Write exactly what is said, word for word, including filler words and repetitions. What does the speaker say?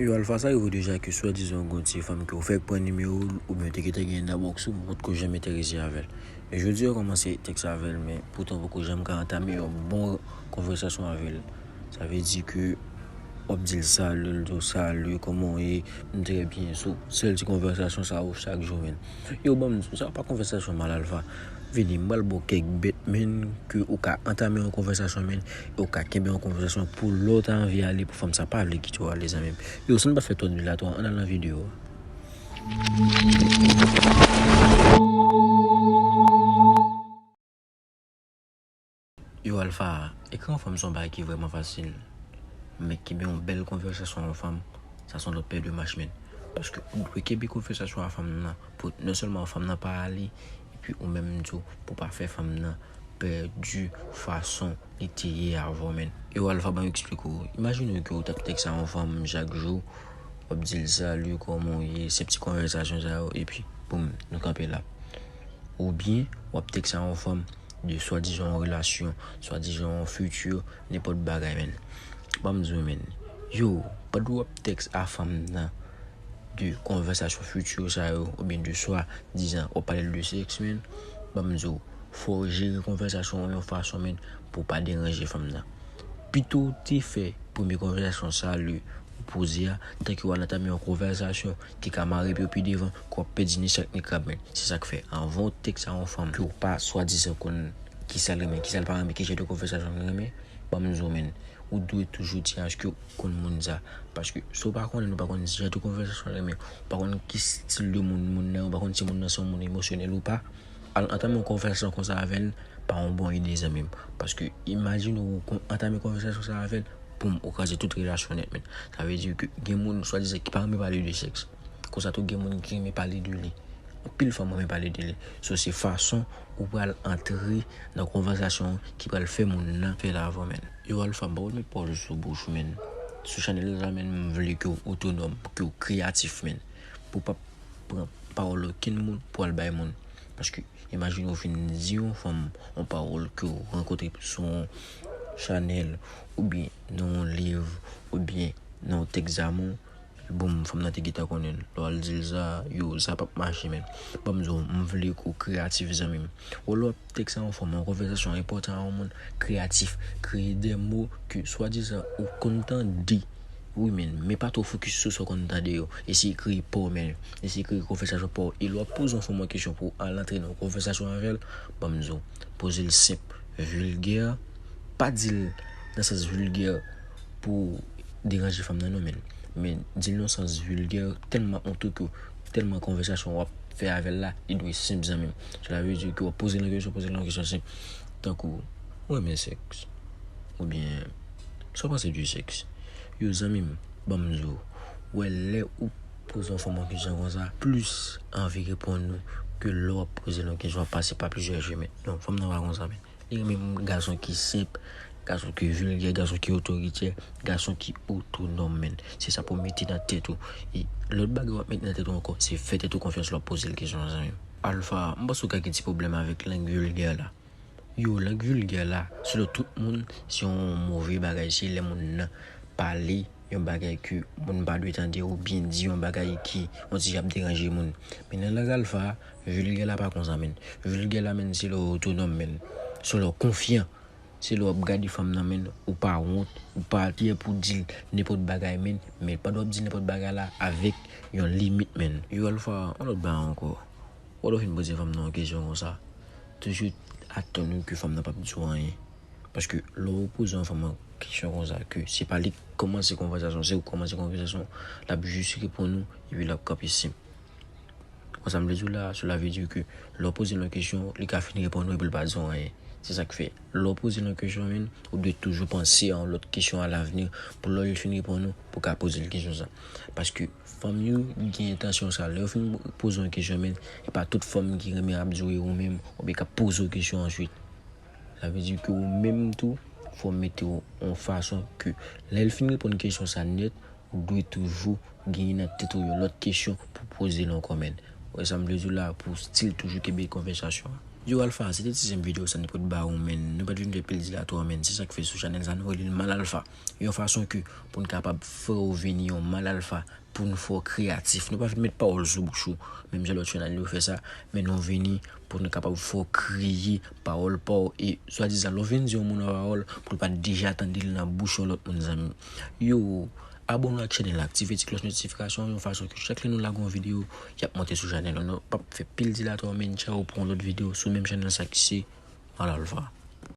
Yo, Alfa, sa rive w deja ke swadizan w gen yon ti fanm ke w fèk pran nimewo l, oubyen w te gentan genyen nan bòks ou, men w potko janm enterese avè l. Men jodi a w kòmanse tèks avè l, men poutan w poko janm ka antame yon bon konvèsasyon avè l. Sa vle di ke w ap di l salut, l di w salut, kòman w ye, m trè byen. So, sèl ti konvèsasyon sa yo chak jou, men. Yo, ban m di w, sa pa konvèsasyon mal, Alfa. Vini, m pral ba w kèk bèt, men, ke ou ka antame yon konvèsasyon, men, e ou ka kenbe yon konvèsasyon pou lè w ta anvi ale, pou fanm sa pa vle kite w ale, zanmi m. Yo, san n pa fè twòp dilatwa, ann al nan videyo a. Yo, Alfa, ekri yon fanm se yon bagay ki vrèman fasil. Men kenbe yon bèl konvèsasyon ak yon fanm, sa se yon lòt pè de mach, men. Paske ou dwe kenbe konvèsasyon ak fanm nan pou non sèlman fanm nan pa ale, epi ou menm tou pou pa fè fanm nan pèdi fason li te ye avan, men. Yo, Alfa, ban m eksplike w. Imajine w ke w t ap tèks ak yon fanm chak jou, w ap di l salut, kòman w ye, senp ti konvèsasyon sa yo, epi, boum, nou kanpe la. Oubyen, w ap tèks ak yon fanm de swadizan yon relasyon, swadizan yon fiti, nenpòt bagay, men. Ban m di w, men. Yo, pandan w ap tèks ak fanm nan de konvèsasyon fiti sa yo, oubyen de swadizan w ap pale l de sèks, men, ban m di w, fò w jere konvèsasyon w yon fason, men, pou w pa deranje fanm nan. Pito w te fè premye konvèsasyon salut ou poze a, tanke w al antame yon konvèsasyon ki ka mare pye w pi devan, ke w ap pèdi ni sak ni krab, men. Se sa k fè, anvan w tèks ak yon fanm ke w pa swadizan konn kisa l renmen, kisa l pa renmen, ki jan de konvèsasyon l renmen, ban m di w, men, ou dwe toujou di aske w konn moun sa. Paske si w pa konnen, ou pa konn ki jan de konvèsasyon l renmen, ou pa konn ki stil de moun moun nan, ou pa konn si moun nan se yon moun emosyonèl ou pa, al antame yon konvèsasyon konsa avè l pa yon bon ide, zanmi m. Paske imajine w kon-, antame konvèsasyon sa avè l, boum, ou kraze tout relasyon nèt, men. Sa vle di ke gen moun, swadizan, ki pa renmen pale de sèks. Konsa tou, gen moun ki renmen pale de li. Anpil fanm renmen pale de li. So, se fason ou pral antre nan konvèsasyon an ki pral fè moun nan fè l avè w, men. Yo, Alfa, m pa konn met pawòl sou bouch ou, men. Sou chanèl la, men, m vle ke w otonòm, ke w kreyatif, men. Pou w pa pran pawòl okenn moun pou al bay moun. Paske, imajine w fin di yon fanm yon pawòl ke w rankontre sou yon chanèl, oubyen nan yon liv, oubyen nan yon tèks zamou, boum, fanm nan te gentan konnen l. Lè w al di l sa, yo, sa p ap mache, men. Ban m di w, m vle ke w kreyatif, zanmi m. Ou lè w ap tèks ak yon fanm, yon konvèsasyon enpòtan ak yon moun, kreyatif, kreye de mo ke swadizan ou konn tande. Wi, men, men pa twò fokis sou sa w konn tande yo. Eseye kreye pa w, men. Eseye kreye konvèsasyon pa w. E lè w ap poze yon fanm yon kesyon pou w al antre nan yon konvèsasyon avè l, ban m di w, poze l senp, vilgè, pa di l nan sans vilgè pou deranje fanm nan, non, men. Men di l nan sans vilgè, tèlman ap montre ke tèlman konvèsasyon w ap fè avè l la, li dwe senp, zanmi m. Sela vle di ke w ap poze l yon kesyon, poze l yon kesyon senp. Tankou, ou renmen sèks? Oubyen, sa w panse de sèks? Yo, zanmi m, ban m di w, wè lè ou poze yon fanm yon kesyon konsa, plis anvi reponn ou ke lè w ap poze l yon kesyon, w ap pase pa plizyè chemen. Non, fanm nan pa konsa, men. Li renmen moun, gason ki senp, gason ki vilgè, gason ki otoritè, gason ki otonòm, men. Se sa pou w mete nan tèt ou. E lòt bagay w ap mete nan tèt ou ankò, se fè tèt ou konfyans lè w ap poze l kesyon an, zanmi m. Alfa, m panse w ka gen ti pwoblèm avèk lang vilgè la. Yo, lang vilgè la, selon tout moun, se yon move bagay, se lè moun nan pale yon bagay ke moun pa dwe tande oubyen di yon bagay ki yon ti jan ap deranje moun. Men nan lang Alfa, vilgè la pa konsa, men. Vilgè la, men, se lè w otonòm, men. Se lè w konfyan. Se lè w ap gade fanm nan, men, ou pa wont, ou pa fyè pou w di l nenpòt bagay, men. Men pandan w ap di nenpòt bagay la, avèk yon limit, men. Yo, Alfa, yon lòt bagay ankò. Wè lè w fin poze fanm nan yon kesyon konsa, toujou atann ou ke fanm nan p ap di w anyen. Paske lè w poze yon fanm yon kesyon konsa, ke se pa li k kòmanse konvèsasyon, se ou k kòmanse konvèsasyon, l ap jis reponn ou, epi l ap kanpe senp. Konsa m vle di w la, sela vle di ke lè w poze l yon kesyon, li ka fin reponn ou epi l pa di w anyen. Se sa k fè, lè w poze l yon kesyon, men, ou dwe toujou panse a yon lòt kesyon alavni, pou lè li fin reponn ou, pou w ka poze l kesyon sa. Paske fanm yo gen entansyon sa. Lè yo fin poze w yon kesyon, men, e pa tout fanm ki renmen ap di w e ou menm, oubyen k ap poze w kesyon answit. Sa vle di ke ou menm tou, fò w mete w yon fason ke lè l fin reponn kesyon sa nèt, ou dwe toujou genyen nan tèt ou yon lòt kesyon pou poze l ankò, men. Ou wè sa m vle di w la, pou w still toujou kenbe konvèsasyon an. Yo Alpha, se te ti senp videyo sa n te pot ba ou, men nou pa t vin fè pil dilatwa, men se sa k fè sou chanèl sa nou rele l Mal Alpha. Yon fason ke pou n kapab fè w vini yon Mal Alpha, pou n fè w kreyatif. Nou pa vin met pawòl sou bouch ou, menm jan lòt chanèl yo fè sa, men nou vini pou nou kapab fè w kreye pawòl pa w. E swadizan, lè w vin di yon moun yon pawòl, pou l pa t deja tande l nan bouch yon lòt moun, zanmi. Yo, abòne ak chanèl la, aktive ti klòch notifikasyon yon fason ke chak lè nou lage yon videyo, y ap monte sou chanèl la. Nou p ap fè pil dilatwa, men tchaw pou yon lòt videyo sou menm chanèl sa ki se Mal Alpha.